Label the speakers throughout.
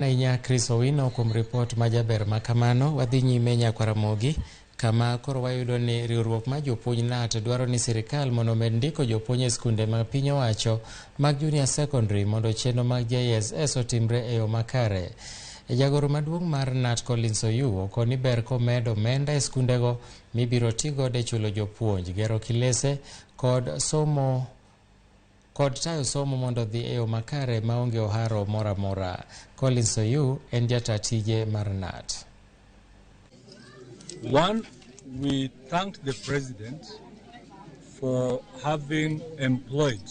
Speaker 1: Ahinya Chris Owino kuom ripot majaber ma kamano. Wadhi nyime Nyakwaramogi kama koro wayudo ni riwruok mar jopuonj KNUT dwaro ni sirikal mondo omed ndiko jopuonj e skunde mag piny owacho mag junior secondary mondo chenro mag JSS otimre e yo makare. Jagoro maduong' mar KNUT Collins Oyuo okoni ber komed omenda e skundego mibiro tigodo e chulo jopuonj, gero kilese kod somo kod tayo somo mondo odhi e yo makare maonge oharo moro amora. Collins Oyuu en jata tije mar KNUT.
Speaker 2: One, we thank the president for having employed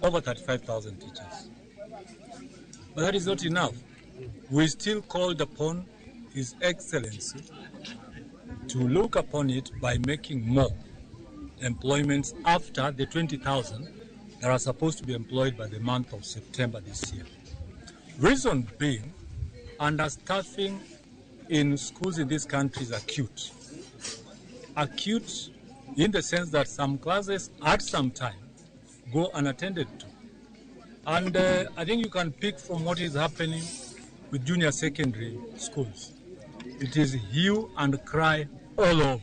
Speaker 2: over 35,000 teachers. But that is not enough. We still called upon His Excellency to look upon it by making more employments after the 20,000 that are supposed to be employed by the month of September this year. Reason being, understaffing in schools in this country is acute. Acute in the sense that some classes at some time go unattended to. And I think you can pick from what is happening with junior secondary schools. It is hue and cry all over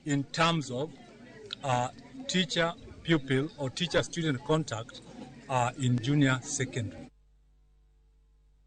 Speaker 2: in terms of teacher pupil or teacher student contact in junior secondary.